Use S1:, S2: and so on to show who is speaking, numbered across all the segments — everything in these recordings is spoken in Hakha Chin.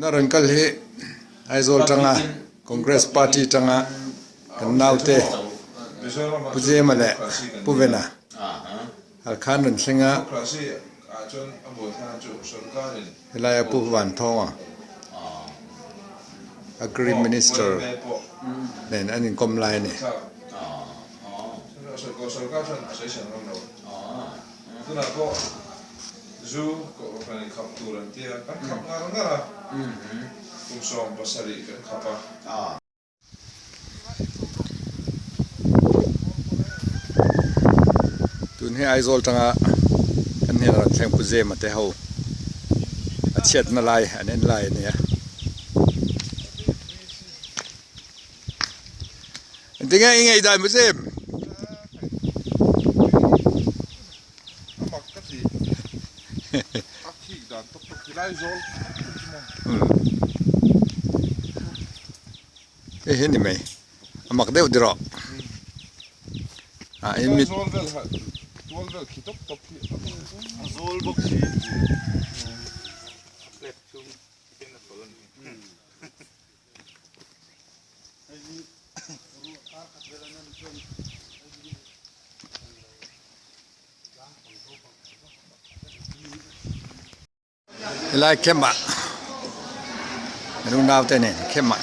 S1: Na ron kal hi Aizawl ṭangah Congress Party ṭangah kan naute Pu Zema le Pu Vena Halkha an ron thleng ah helai ah Pu Van Thawng ah Agri Minister nen an in kom lai ni.
S2: Zu kohhran in khap tur an tia, kan khap ngar ngar a, kum 70 kan khap a.
S1: Tun hi Aizawl tanga kan hnen ran thleng Pu Zema te ho a chiatna lai an en lai a nia. Tinge i ngei dan Pu Zem?
S2: A mak ka ti. A thik dan tuk tuk ti lai zawl.
S1: Hei hi ni mai. A mak deuh diraw. A in mit.
S2: Zawl vel ha tual vel khi tok tok khi. A zawl bok si. A plek chung ken a tol ani.
S1: Helai camp ah minung naute nen camp ah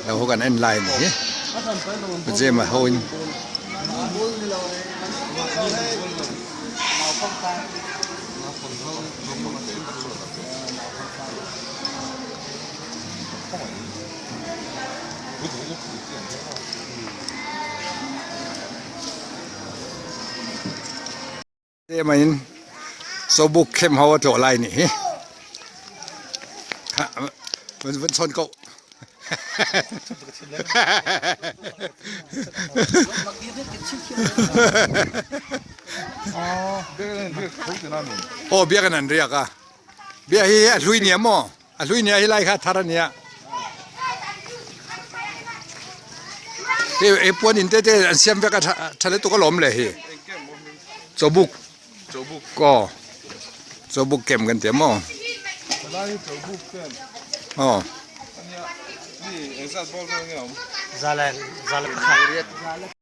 S1: lo ho kan en lai a ni hi Pu a ho in. Te in Sobuk khem ho a tlawh lai nih hi. Van van chawn ko. Oh biak an riak a. Bia hi a hlui nia maw? A hlui nia hi lai kha thar ania. He puan in te te an siam vek a thale tuk alawm le hi. Chobuk.
S2: Chobuk.
S1: Ko. Chobuk kem kan tia maw?
S2: Lai chobuk kem.
S1: Oh.
S2: Ania ni engzat ball vel nge awm?
S3: Zale zale pakhat.